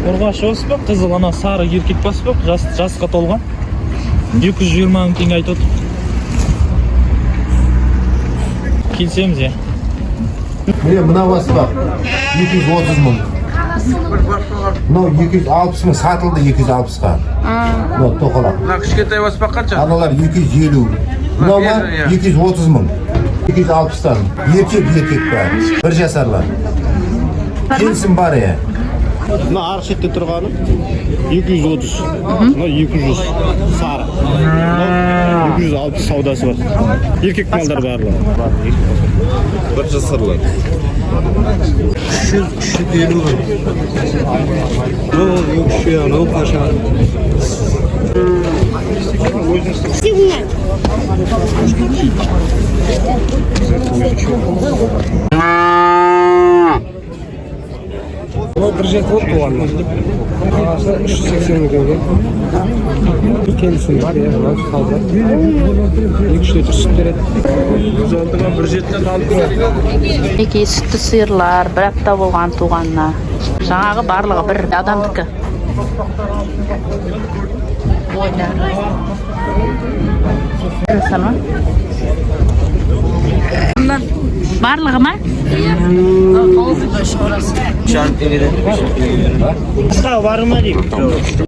Ұрғашы баспақ, қызыл, ана сары еркек баспақ, жас, жасқа толған. 220 мың теңге айтып отыр. Келісеміз, иә. Міне, мына баспақ 230 мың. Мынау 260 мың сатылды, 260-қа. Мынау тоқалақ. Мына кішкентай баспақ қанша? Аналар 250. Мынау ма? Иә. 230 мың. 260-тан. Еркек, еркек бәрі. Бір жасарлар. Келісім бар, иә. Мына арғы шетте тұрғаны 230, мынау 200 сары, мынау 260 саудасы бар. Еркек малдар барлығы. Бір жасарлар. 300, 350 мың. Өкше, анау қаша. Мынау бір жеті болды туғанына. Бағасы 380 мың теңге. Келісім бар, иә, мынау сауда. 2-3 литр сүт береді. 106-ға бір жетіден алып. Мінекей, сүтті сиырлар, бір апта болған туғанына. Жаңағы барлығы бір адамдікі. Жасар ма? Барлығы ма? Қысқа бар ма деймін.